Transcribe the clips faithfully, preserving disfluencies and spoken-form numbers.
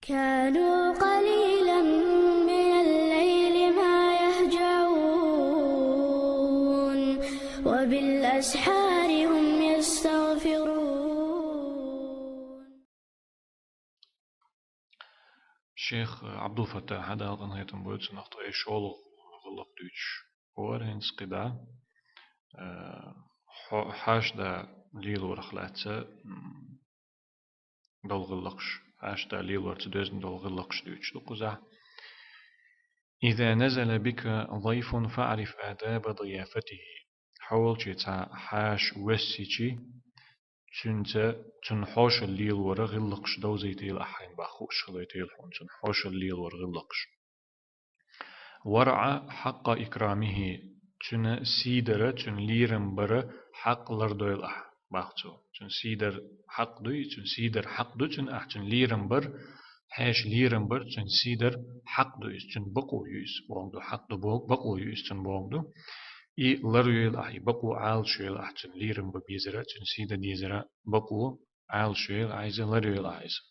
كانوا قليلا من الليل ما يهجعون وبالأسحار هم يستغفرون. Шейх Абдул-Фаттах, Дала къинхетам бойла цунах, тӀе шолгӀа гӀиллакх дуьйцуш вар хӀинца кхидӀа, э, хьо-, хьаша да лелорах лаьцна, м, дола гӀиллакхаш, хьаша да лелорца доьзна дола гӀиллакхаш дуьйцуш ду кхузахь. إذا نزل بك ضيف فاعرف آداب ضيافته. Хьо волчу цхьа хьаша воьссича, цуьнца, цунна хьошалла лелоран гӀиллакхаш довзийтийла ахь хьайна, бах, хууш хилийтийла хьуна цунна хьошалла лелоран гӀиллакхаш. وارع حق إكرامه, цуьнан сий дара, цуьнан лерам бара хьакъ лардойла ахь, бах цо. Цуьнан сий дара хьакъ дуй, цуьнан сий дара хьакъ ду цуьнан ахь, цуьнан лерам бар, хьаша лерам бар, цуьнан сий дара хьакъ ду иза, цуьнан бакъо ю иза, бохург ду, хьакъ ду боху, бакъо ю иза цуьнан, бохург ду. И ларйойла ахь, и бакъо Ӏалашйойла ахь, цуьнан лерам бан безара, цуьнан сий дан дезара бакъо Ӏалашйойла ахь иза, ларйойла ахь иза.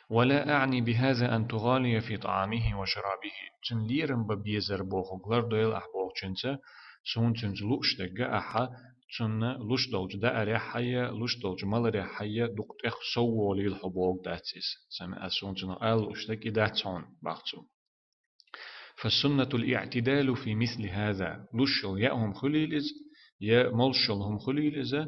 ولا أعني بهذا أن تغالي في طعامه وشرابه. Цуьнан лерам бан безар бохург лардойла ахь бохучуьнца, суна цуьнца лууш дерг ахь, цунна луш долчу даарехь а, луш долчу маларехь а дукха тӀех совволийла хьо бохург дац иза. Сан а суна цунах ала лууш дерг и дац хьуна, бах цо. فالسنة الاعتدال في مثل هذا. Луш йолу яа хӀума хуьлийла иза, я молуш йолу хӀума хуьлийла иза,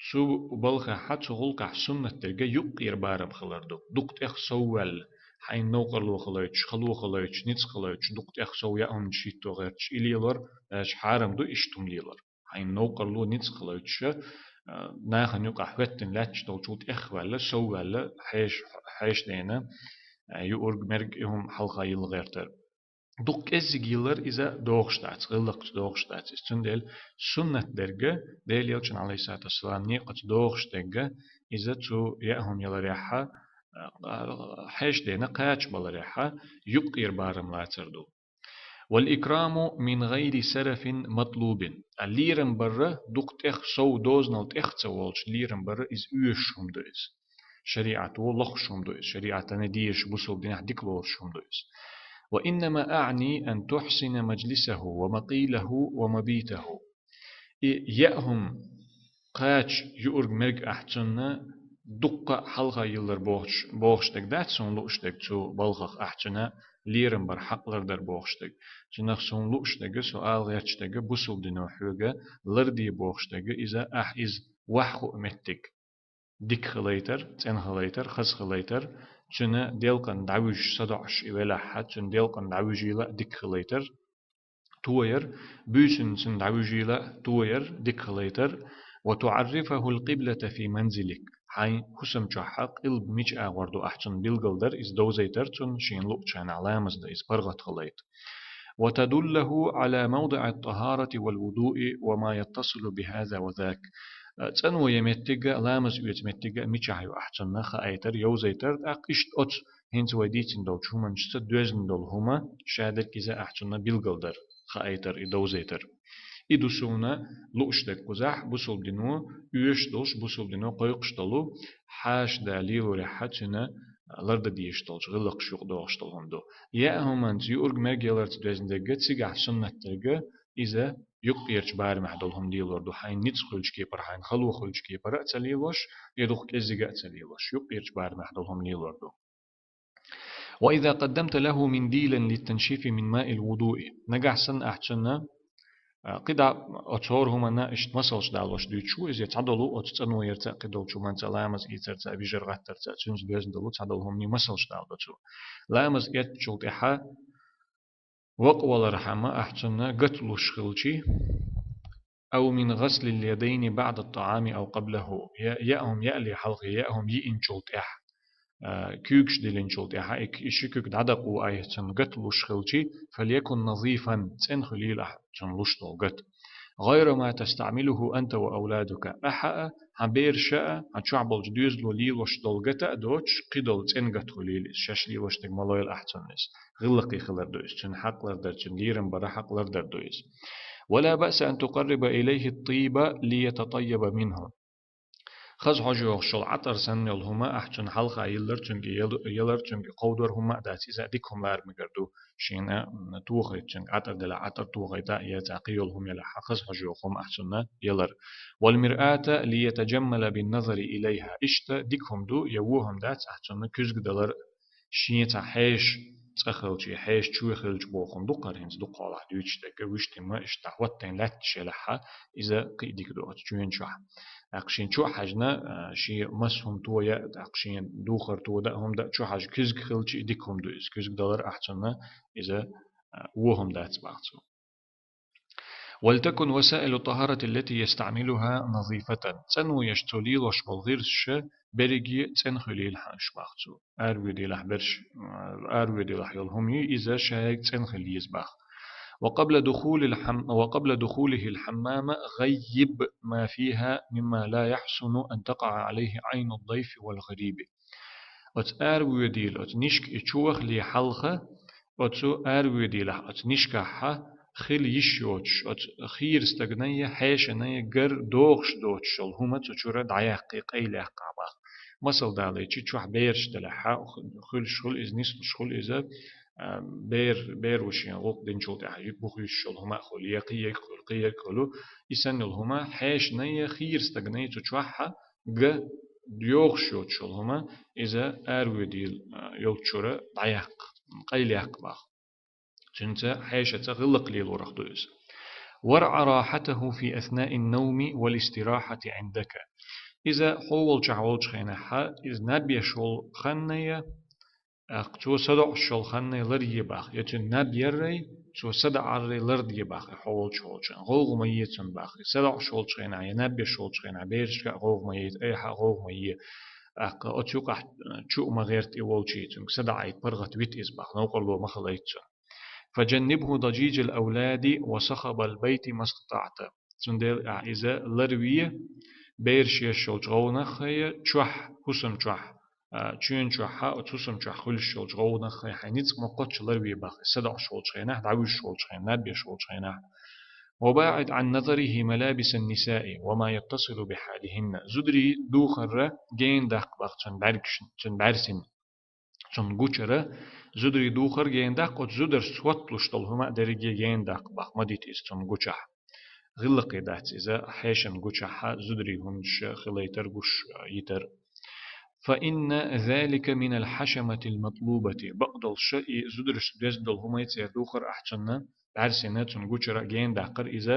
цу балхахь, цу гӀуллакхахь суннат дерг юккъера барам хилар ду. Дукха тӀех совваьлла, хьайна новкъарло хилийтуш, хало хилийтуш, ницкъ хилийтуш, дукха тӀех сов яа хӀуманаш хӀитто гӀерташ и лелор, аша хьарам ду иштта хӀума лелор. Хьайна новкъарло, ницкъ хилийтуш, а, нахана юкъахь хӀоьттина лаьтташ долчул тӀех а ваьлла, сов а ваьлла, хьеш-, хьешан дена, а, юург, мерг и хӀума хьалха йилла гӀертар. Дукха кӀеззиг йиллар иза догӀуш дац, гӀиллакхца догӀуш дац иза. Цундела суннат дерг, Делан Элчанан, Ӏалайхиссалату вассалам, некъаца догӀуш дерг, иза цу яа хӀума яларехь а, а, хьешан дена кхача баларехь а юккъера барам лацар ду. والإكرام من غير سرف مطلوب. А лерам бар дукха тӀех сов, дозанал тӀех ца волуш лерам бар, иза оьшуш хӀума ду иза. ШариӀато лохуш хӀума ду иза, шариӀатана дезаш, бусалба динехь дика лоруш хӀума ду иза. وإنما أعني أن تحسن مجلسه ومقيله ومبيته. И яа хӀума, кхача, юург, мерг ахь цунна дуккха а хьалха йиллар бохуш, бохуш дерг дац суна лууш дерг цу балхах, ахь цуьнан лерам бар, хьакъ лардар бохуш дерг. Цунах суна лууш дерг, со ала гӀерташ дерг, бусалба дино хьоьга ларде бохуш дерг, иза ахь иза ваха хуу меттиг дика хилийтар, цӀена хилийтар, хаза хилийтар, цуьнан делкъана дӀавуьжуш, садоӀуш и велахь а, цуьнан делкъана дӀавуьжийла а дика хилийтар, тояр, буьйсанна цуьнан дӀавуьжийла а тояр, дика хилийтар, وتعرفه القبلة في منزلك. Хьайн хӀусам чохь къилба мича агӀор ду ахь цунна билгалдар, иза довзийтар цунна, шена луучу хенахь ламаз дан иза паргӀат хилийта. وتدله على موضع الطهارة والوضوء وما يتصل بهذا وذاك. ЦӀано ян меттиг а, ламаз оьцу меттиг а мичахь ю ахь цунна хаийтар, йовзийтар, тӀаккха иштта оцу хӀинца вай дийцина долчу хӀуманашца доьзна долу хӀума, шадерг иза ахь цунна билгалдар, хаийтар и, довзийтар. И ду суна лууш дерг кхузахь, бусалба дино оьшуш долуш, бусалба дино кхойкхуш долу, хьаша да лелорехь а цуьнан лардан дезаш долчу гӀиллакхаш юкъадогӀуш долу хӀума ду. Яа хӀуманца, юург, мерг яларца доьзна дерг а, цигахь суннат дерг а, иза юккъерчу барамехь долу хӀума лелор ду, хьайна ницкъ хуьлучу кепара, хьайна хало хуьлучу кепара а ца лелош, я дукха кӀеззига а ца лелош, юккъерчу барамехь долу хӀума лелор ду. وإذا قدمت له منديلا للتنشيف من ماء الوضوء. Нагахь санна ахь цунна, а, кхидӀа оцу хӀора хӀуманна иштта масалш далош дуьйцуш ву иза, цхьадолу оцу цӀано ярца а, кхидолчу хӀуманца а, ламаз ийцарца а, вижар гӀаттарца а, цуьнца доьзна долу цхьадолу хӀуманийн масалш дала ду цо. Ламаз эцначул тӀаьхьа вакъа валархьама ахь цунна гаталуш хилчи, أو من غسل اليدين بعد الطعام أو قبله. Я, яа хӀума яале хьалха, яа хӀума йиъначул тӀаьхьа, а, куьйгаш диллинчул тӀаьхьа, и, и ши куьг дӀадакъо айхьа цунна гаталуш хилчи, فليكن نظيفا, цӀена хуьлийла ахь цунна луш долу гат. غير ما تستعمله أنت وأولادك. Ахьа а, хьан бераша а, хьан чохь болчу доьзало лелош долу гата а доцуш, кхидолу цӀена гат хуьлийла иза, шаьш лелош дерг ма лойла ахь цунна иза. ГӀиллакхе хилар ду иза, цуьнан хьакъ лардар, цуьнан лерам бара хьакъ лардар ду иза. ولا بأس أن تقرب إليه الطيب ليتطيب منه. Хаза хьожа йоагӀаш йола Ӏатар санна йола хӀума, ахь цунна хьалха йиллар, цуьнга ял-, ялар, цуьнга кховдар хӀума а дац, иза дика хӀума лара мегар ду. Шена, м, тохайта, цуьнга Ӏатар дилла, Ӏатар тохайта, я цхьа кхин йола хӀума ялахь, хаза хьожа йола хӀума ахь цунна ялар. والمرآة ليتجمل بالنظر إليها. Иштта дика хӀума ду, я во хӀума дац, ахь цунна куьзга далар, шен цхьа хьеша цкъа хилча, хьеша чу хилча боху хӀума ду-кх хӀара хӀинца дукха хьолахь дуьйцуш дерг, вуьшта хӀума иштта хӀоттийна лаьтташ ялахь, иза кхин а дика ду оцу чоьн чохь. ТӀаккха шен чу а хьаьжна, а, шен маса хӀума тоя, тӀаккха шен духар тода а хӀума да, чу хьажа куьзга хилча, и дика хӀума ду иза. Куьзга далар ахь цунна, иза, а, во хӀума дац боху цо. ولتكن وسائل الطهارة التي يستعملها نظيفة. ЦӀено еш цо лелош болу гӀирсаш берриге цӀена хуьлийла хьан уьш боху цо. Аравоьдийлахь берш, а, аравоьдийлахь йолу хӀума ю, иза шайга цӀена хила еза боху. وقبل دخول الحم-، وقبل دخوله الحمام غيب ما فيها مما لا يحسن أن تقع عليه عين الضيف والغريب. Оцу аравоьдийла, оцу нишка и чу вахале хьалха, оцу аравоьдийлахь, оцу нишкахь хила йиш йоцуш, оцу хийра стагана я хьешана я гар догӀуш доцуш йолу хӀума цу чуьра дӀаяккхий, къайлаяккхахь боху. Масал далийча, чохь бераш делахь, хуьлуш хуьлу иза, нислуш хуьлу иза, а, бер, бер ву шен гӀуллакх динчул тӀаьхьа ю-, буха йиш йолу хӀума а хуьлу, я кхин ерг хуьлу, кхин ерг хуьлу. И санна йолу хӀума хьешана я хийра стагана я цу чохь га йогӀуш йоцуш йолу хӀума, иза аравоьдийла, а, йолчуьра дӀаяккха, къайлаяккха боху. Цуьнца хьешаца гӀиллакх лелорах ду иза. وارع راحته في أثناء النوم والاستراحة عندك. Иза хьо волчохь волчу хенахь, иза наб еш волу хан а, тӀаккха цо садоӀуш йолу хан а ларъе боху, я цуьнан наб яррий, цо садаӀаррий ларде боху, и хьо волчохь волчу хенахь. ГӀовгӀа ма е цунна боху. И садоӀуш волчу хенахь, я наб еш волчу хенахь, берашка а гӀовгӀа ма яйта, айхьа а гӀовгӀа ма е. ТӀаккха оцу юкъахь чу а ма гӀерта и волчу, цуьнга садаӀийта паргӀат вита иза боху, новкъарло ма хилийта цунна. فجنبه ضجيج الأولاد وصخب البيت ما استطعت. Цундела ахь иза ларве, бераш еш йолчу гӀовгӀанах а, чохь, хӀусам чохь, а, чоьн чохь а, оцу хӀусам чохь хуьлуш йолчу гӀовгӀанах а хьайн ницкъ ма кхоччу ларве боху, садоӀуш волчу хенахь, дӀавуьжуш волчу хенахь, наб еш волчу хенахь. وباعد عن نظره ملابس النساء وما يتصل بحالهن. Зударий духарра гена даккха боху цуьнан бӀаьргашна, цуьнан бӀаьрсина. Цунна гучара зударий духар гена даккха, оцу зударшца хӀотталуш долу хӀума а дерриге гена даккха боху, ма дита иза цунна гучахь. ГӀиллакхе дац иза хьешан гучахь зударий хӀуманаш хилийтар, гуш йитар. فإن ذلك من الحشمة المطلوبة. Бакъдолуш и зударшца доьзна долу хӀума церан духар ахь цунна бӀаьрсина, цунна гучара гена даккхар, иза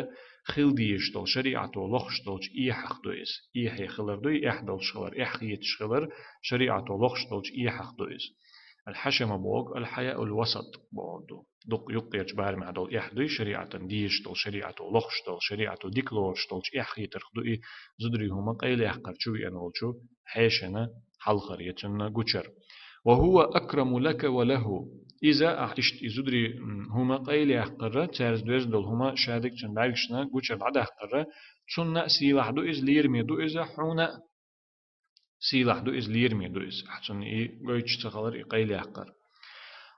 хила дезаш долу, шариӀато лохуш долчу эхьах ду иза. Эхье хилар дуй, эхь долуш хилар, эхь хеташ хилар, шариӀато лохуш долчу эхьах ду иза. Аль-хьашама боху, аль-хьаяул васат боху ду. Дукха юккъерчу барамехь долу эхь дуй, шариӀатан дезаш долу, шариӀато лохуш долу, шариӀато дика лоруш долчу эхь хетарх ду и зударий хӀума къайлаяккхар чу веана волчу хьешана хьалхара, я цунна гучара. وهو أكرم لك وله. Иза, ахь иштта и зударий, м, хӀума къайлаяккхара, цаьрца доьзна долу хӀума шадерг цуьнан бӀаьргашна гучара дӀадаккхара, цунна а сийлахь ду иза, лераме ду иза, хьуна а сийлахь ду иза, лераме ду иза. Ахь цунна и гойтуш ца хилар, и къайлаяккхар.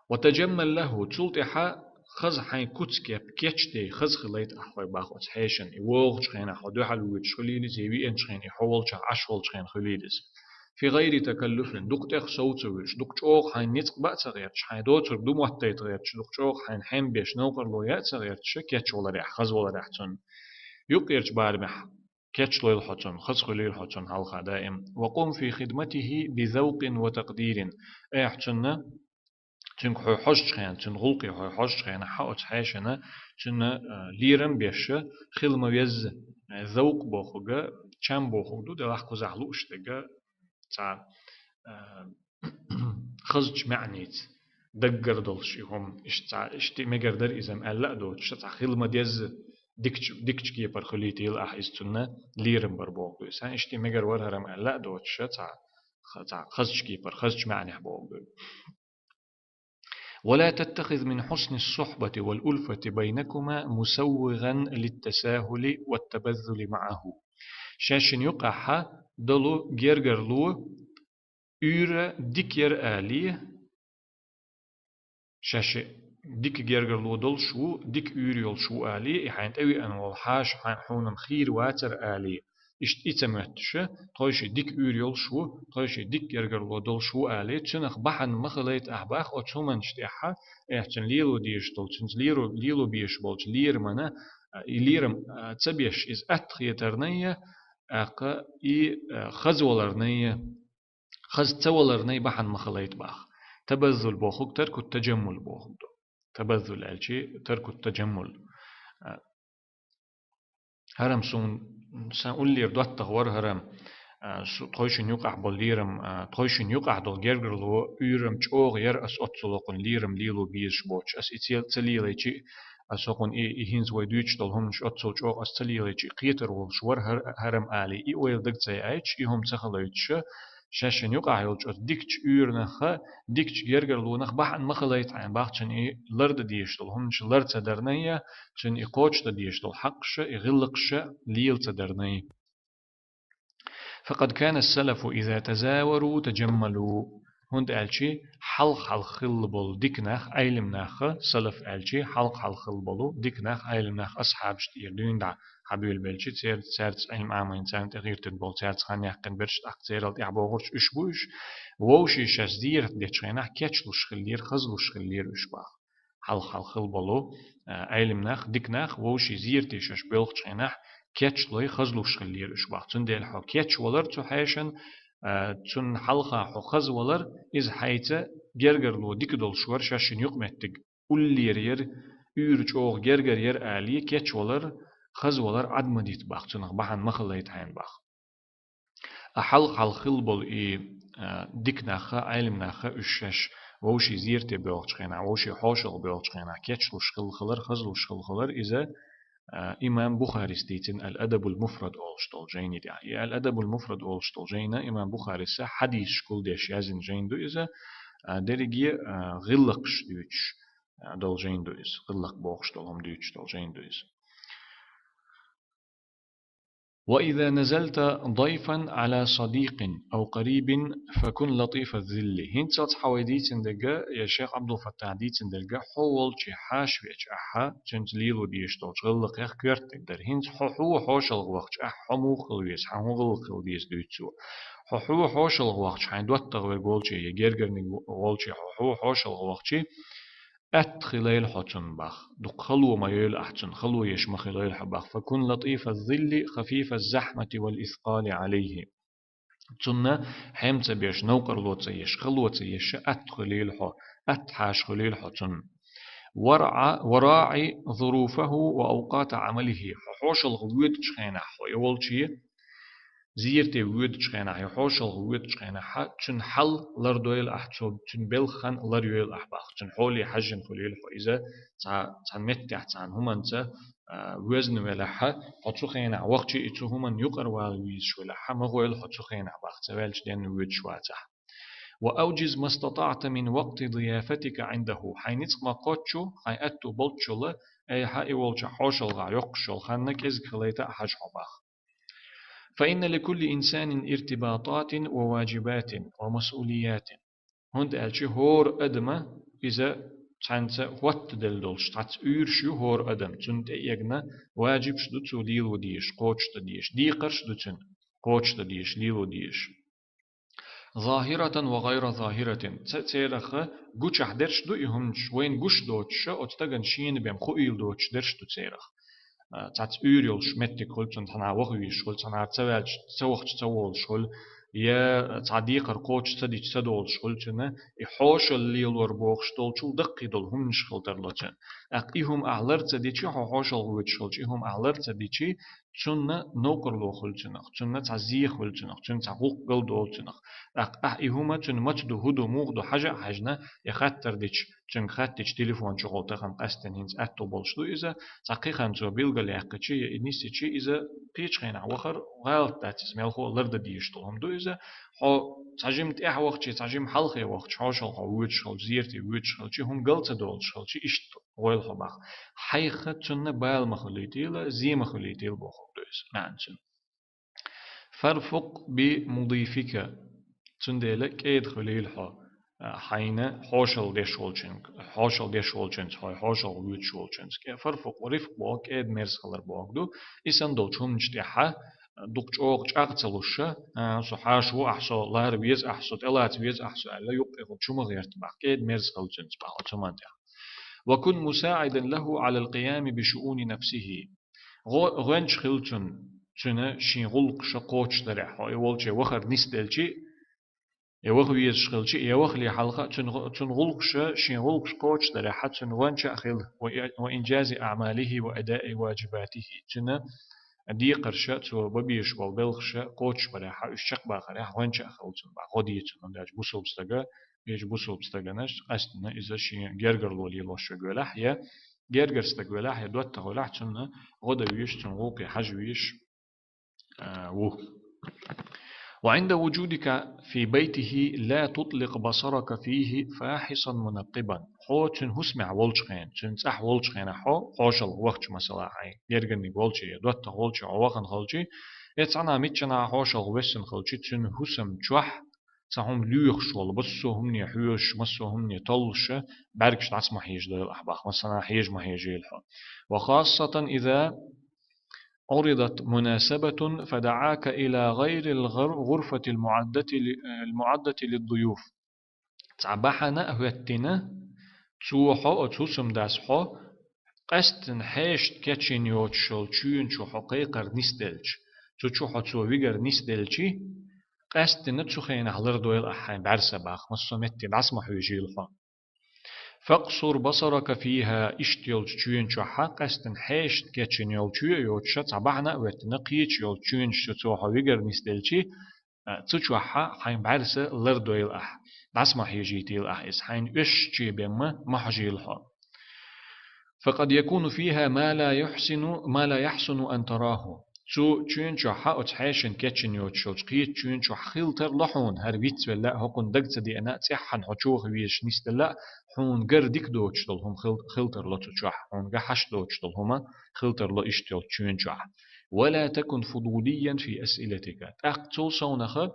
وتجمل له, цул тӀаьхьа хаза хьайн куц-кеп кечдей, хаза хилийта ахь хьой боху оцу хьешана. И вогӀучу хенахь хьо дуьхьал воьдуш хуьлийла иза, я веанчу хенахь, и хьо волчохь Ӏаш волчу хенахь хуьлийла иза. في غير تكلف, дукха тӀех сов ца вуьйлуш, дукха чӀогӀа хьайн ницкъ бан а ца гӀерташ, хьайн доцург ду моттайта гӀерташ, дукха чӀогӀа хьайна хьем беш, новкъарло ян а ца гӀерташ, кечваларехь, хазваларехь цунна. Юккъерчу барамехь кечлойла хьо цунна, хаза хуьлийла хьо цунна хьалха даим. وقم في خدمته بذوق وتقدير. Ахь цунна, цуьнга хьо хьожучу хенахь, цуьнан гӀуллакхе хьо хьожучу хенахь, хьан оцу хьешана, цунна, а, лерам беш, хила ма везза, а, завкъ бохург, чам бохург ду, делахь кхузахь лууш дерг, цхьа, а, хазачу маьӀница даггара долуш и хӀума, иштта цхьа, иштта мегар дара иза-м аьлла а доцуш, цхьа хила ма дезза, дикачу, дикачу кепара хуьлийтийла ахь иза цунна, лерам бар бохург ду иза. Иштта мегар вара хӀара-м аьлла а доцуш, цхьа, ха-, цхьа хазачу кепара, хазачу маьӀнехь бохург ду. ولا تتخذ من حسن الصحبة والألفة بينكما مسوغا للتساهل والتبذل معه. Шаьшшинна юкъахь долу гергарло уьйр дика яра алий, шаьш дика гергарло долуш ву, дика уьйр йолуш ву алий, и хьайна тӀевеана волу хьаша хьайн хьуна-м хийра вацара алий, иштта и ца моьттуш, тхойши дика уьйр йолуш ву, тхойши дика гергарло долуш ву алий, цуьнах бахьана ма хилайта ахь бах оцу хӀуманаш тӀехь, эхь цуьнан лело дезаш долу, цуьнца лело, лело безаш болчу лерамана, а, и лерам, а, ца беш, иза атта хетарна я, тӀаккха и, а, хаза валарна я, хаза ца валарна я бахьана ма хилайта бах. Табаззул бохург таркут тажаммул бохург ду. Табаззул аьлчи таркут тажаммул. А, хӀара-м суна, сан уллера доттагӀа вара хӀара-м, а, су-, тхойшинна юкъахь болу лерам, а, тхойшинна юкъахь долу гергарло уьйр-м чӀогӀа яра ас оццул хӀокхунна лерам лело безаш боцуш. Ас и ца, ца лелайчи, ас хӀокхунна и, и хӀинца вай дуьйцуш долу хӀуманаш оццул чӀогӀа ас ца лелайчи, кхетар волуш вара хӀара-, хӀара-м алий, и ойла дага ца яйташ, и хӀума ца хилийтуш, шаьшшинна юкъахь йолчу оцу дикачу уьйранах, дикачу гергарлонах бахьана ма хилайта хьайна бах цуьнан и лардан дезаш долу хӀуманаш лар ца дарна я, цуьнан и кхочушдан дезаш долу хьакъаша, и гӀиллакхаша лела ца дарна я. فقد كان السلف إذا تزاوروا تجملوا. ХӀунда аьлча хьалха-хьалха хилла болу дика нах, Ӏелим наха, салаф аьлча хьалха-хьалха хилла болу дика нах, Ӏелим нах, асхьабаш тӀера дуьйна дӀа хьабуьйлабелча, цер-, цаьрца Ӏилма Ӏамийна, царна тӀе гӀиртина болу, цаьрца хан яьккхина берш, тӀаккха церал тӀехь богӀурш уьш бу уьш, вовшийн шаьш зерат дечу хенахь кечлуш хиллера, хазлуш хиллера уьш бах. Хьалха-хьалха хилла болу, а, Ӏелим нах, дика нах, вовшийн зерате шаьш боьлхучу хенахь кечлой, хазлуш хиллера уьш бах. Цундела хьо кечвалар цу хьешан, а, цунна хьалха хьо хазвалар, иза хьайца гергарло дика долуш вара, шаьшшинна юкъаметтиг уллера яра, уьйр чӀогӀа гергара яра алий, кечвалар, хазвалар Ӏад ма дита бах, цунах бахьана ма хилайта хьайна бах. А хьалха-хьалха хилла болу и, а, дика наха, Ӏелим наха уьш шаьш вовшийн зерате боьлхучу хенахь, вовшийн хьошалгӀа боьлхучу хенахь кечлуш хилла хилар, хазлуш хилла хилар, иза, а, имам Бухарис дийцина Ал-Адабул Муфрад олуш долу жайни тӀехь. И Ал-Адабул Муфрад олуш долу жайна имам Бухариса хьадисаш гулдеш яздина жайна ду иза, а, дерриге, а, гӀиллакхаш дуьйцуш, а, долу жайна ду иза, гӀиллакх бохуш долу хӀума дуьйцуш долу жайна ду иза. وإذا نزلت ضيفا على صديق أو قريب فكن لطيف الظل. ХӀинцалц хьан вай дийцина дерг, я шайх Ӏабдул-Фаттахь дийцина дерг, хьо волчу хьаша веача ахьа, цуьнца лело дезаш долчу гӀиллакхех коьртаниг дара. ХӀинца хьо, хьо вохьо хьошалгӀа вахча ахь, хьо муха хила веза, хьан хӀун гӀиллакх хила деза дуьйцу цо. Хьо, хьо хьошалгӀа вахча, хьайн доттагӀа верг волче, я гергарниг волче, хьо, хьо хьошалгӀа вахча, атта хилийла хьо цунна бах, дукха хало ма йойла ахь цунна, хало еш ма хилийла хьо бах. فكن لطيف الظل خفيف الزحمة والإثقال عليه. Цунна хьем ца беш, новкъарло ца еш, хало ца еш, атта хилийла хьо, атта хьаша хилийла хьо цунна. وراع، وراع ظروفه وأوقات عمله. Хьо хьошалгӀа воьдучу хенахь хьо, я волче, зерате воьдучу хенахь, я хьошалгӀа воьдучу хенахь, цуьнан хьал лардойла ахь, цо, цуьнан белхан ларйойла ахь бах. Цуьнан хьоле хьаьжжина хуьлийла хьо иза, цхьа, цхьана меттехь цхьана хӀуманца, а, воьзна велахьа, хьо цу хенахь вахча и цу хӀуманна юкъара вала везаш велахьа, ма гӀойла хьо цу хенахь бах, ца ваьлча денна воьдуш вацахь. وأوجز ما استطعت من وقت ضيافتك عنده. Хьайн ницкъ ма кхоччу, хьайн аьтту болччулла, айхьа и волчохь хьошалгӀахь йоккхуш йолу ханна кӀезиг хилайта а хьажа хьо бах. فإن لكل إنسان ارتباطات وواجبات ومسؤوليات. ХӀунда аьлча хӀора адама иза цхьаьнца хӀоттаделла долуш, цхьацца уьйраш ю хӀора адам, цунна тӀеэгна важибаш ду цо лело дезаш, кхочушдан дезаш, декхарш ду цуьнан, кхочушдан дезаш, лело дезаш. ظاهرة وغير ظاهرة. Ца-, церах гучахь дерш ду и хӀуманаш, вайна гуш доцуша, оцу стагана шена бен хуийла доцуш дерш ду церах. А, цхьацца уьйр йолуш меттиг хуьлу цунна, цхьанхьа ваха везаш хуьлу, цхьанхьа ца ваьлча, ца вахча ца волуш хуьлу, я цхьа декхар кхочуш ца дича ца долуш хуьлу цуьнан, и хьошалла лелор бохуш долчул даккхий долу хӀуманаш хила тарло цуьнан. ТӀаккха и хӀума ахь лар ца дичи, хьо хьошалгӀа воьдуш хилча, и хӀума ахь лар ца дичи, цунна новкъарло хуьлу цунах, цунна цхьа зеха хуьлу цунах, цунна цхьа гӀуллакх гал долу цунах. ТӀаккха ахь и хӀума цуьнан маца ду, хӀун ду, муха ду хьажа а хьаьжна, я хаттар дича, цуьнга хаттича телефон чухула тахана къаьсттина хӀинца аьтту болуш ду иза, цхьа кхин хан цо билгалъяьккхичи, я и нисичи, иза кхечу хенахь вахар гӀалат дац иза, мелхо а лардан дезаш долу хӀума ду иза. Хьо цхьа жима тӀаьхьа вахчи, цхьа жима хьалхе вахчи, хьошалгӀа хьо воьдуш хилчи, зерате воьдуш хилчи, хӀума гал ца долуш хилчи, иштта гӀойла хьо бах. Хьайх цунна бала ма хуьлийтийла, зе ма хуьлийтийла бохург ду иза, маьӀна цуьнан. فارفق بمضيفك. Цундела кӀеда хуьлийла хьо, а, хьайна хьошалла деш волчуьнга, хьошалла деш волчуьнца, хьо хьошалгӀа воьдуш волчуьнца. КӀе-, فارفق، рифкъ боху, кӀеда-мерза хилар бохург ду. И санна долчу хӀуманаш тӀехьа, дукха чӀогӀа чӀагӀ ца луш, а, со хьаша ву ахь, со лара веза ахь, со тӀелаца веза ахь, со аьлла, юккъе хӀу чу ма гӀерта бах, кӀеда-мерза хила цуьнца бах, оцу хӀуманна тӀехь. «وكن مساعدا له على القيام بشؤون نفسه». ГӀо-, гӀоьнча хила цунна, цуьнан шен гӀуллакхаш кхочушдарехь, хьо и волче вахар нисделчи, и ваха везаш хилчи, и вахале хьалха, цуьнан гӀу-, цуьнан гӀуллакхаш, шен гӀуллакхаш кхочушдарехь, цуьнан гӀоьнча а хила, ва и-, وإنجاز أعماله وأداء واجباته. Цуьнан декхарша, цо бан безаш болу белхаша кхочушбарехь, уьш чекхбахарехь, гӀоьнча а хила цунна бах, гӀо де цунна, хӀунда аьлча бусалба стага, вешан бусалба стаганаш, къаьстина иза шен гергарло лелош верг велахь, я гергара стаг велахь, я доттагӀа велахь, цунна гӀо дан везаш, цунна гӀуллакхе хьажа везаш, а, ву. «وعند وجودك في بيته لا تطلق بصرك فيه فاحصا منقبا». Хьо цуьнан хӀусамехь волчу хенахь, цуьнан цӀахь волчу хенахь хьо, хьошалгӀа вахча, масала, хьайн гергарниг волчу я доттагӀа волчу хьо вахана хилчи, я цхьана миччанхьа хьошалгӀа воьссина хилчи, цуьнан хӀусам чохь цхьа хӀума лоьхуш волу, массо а хӀумане хьоьжуш, массо а хӀумане толлуш, бӀаьргаш дӀаса ма хьежадойла ахь бах, массанхьа хьежа ма хьежийла хьо. «وخاصة إذا عرضت مناسبة فدعاك إلى غير الغر-، الغرفة المعدة ل-، المعدة للضيوف». Цхьа бахьана а хӀоьттина, цо хьо, оцу хӀусамдас хьо, къаьсттина хьешан кечйина йоцуш йолу чоьна чу хьо кхайкхар нисделча, цу чу хьо цо вигар нисделчи, къаьсттина цу хенахь лардойла ахь хьайн бӀаьрса бах, массо а метте дӀаса ма хьоьжийла хьо. «فاقصر بصرك فيها», иштта йолчу чоьна чохь къаьсттина хьешан кечйина йолу чоь а йоцуша, цхьа бахьана а хӀоьттина, кхечу йолчу чоьнаш чу цо хьо вигар нисделчи, а, цу чохь хьайн бӀаьрса лардойла ахь, дӀаса ма хьежийтийла ахь иза, хьайна оьшучу чу бен ма хьожийла хьо. «فقد يكون فيها ما لا يحسن، ما لا يحسن أن تراه». Цу чоьна чохь, оцу хьешан кечйина йоцуш йолчу кхечу чоьна чохь хила тарло хьуна, хӀара вицвелла а, хӀокхунна дага ца деана а, цӀеххьана хьо чу ваха везаш нисделла а, хьуна гар дика доцуш долу хӀума хил-, хила тарло цу чохь, хьуна ган хьашт доцуш долу хӀума хила тарло иштта йолчу чоьна чохь. «ولا تكن فضوليا في أسئلتك». ТӀаккха цул совнаха,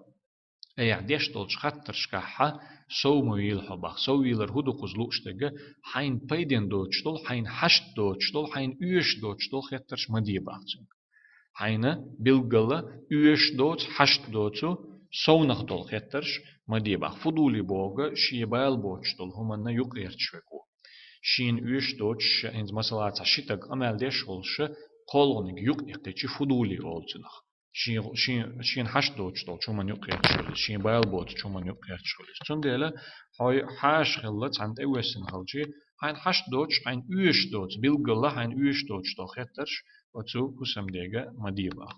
айхьа деш долчу хаттаршкахь сов ма вийла хьо бах. Сов вийлар хӀун ду кхуза лууш дерг? Хьайна пайденна доцуш долу, хьайна хьашт доцуш долу, хьайна оьшуш доцуш долу хеттарш ма де бах цуьнга. Хьайна билггала оьшуш доцу, хьашт доцу, совнаха долу хеттарш ма де бах. Фудули бохург шен бала боцуш долу хӀуманна юкъагӀерташ верг ву. Шена оьшуш доцуш, хӀинца масала цхьа ши стаг къамел деш волуш, кхоалгӀаниг юкъаиккхичи фудули олу цунах. Шен, шен, шена хьашт доцуш долчу хӀуманна юкъагӀерташ хуьлу иза, шен бала боцучу хӀуманна юкъагӀерташ хуьлу иза. Цундела хьо хьаша хилла, цхьаьна тӀевоьссина хилчи, хьайна хьашт доцуш, хьайна оьшуш доцу, билггала хьайна оьшуш доцуш долу хеттарш оцу хӀусамдега ма де бах.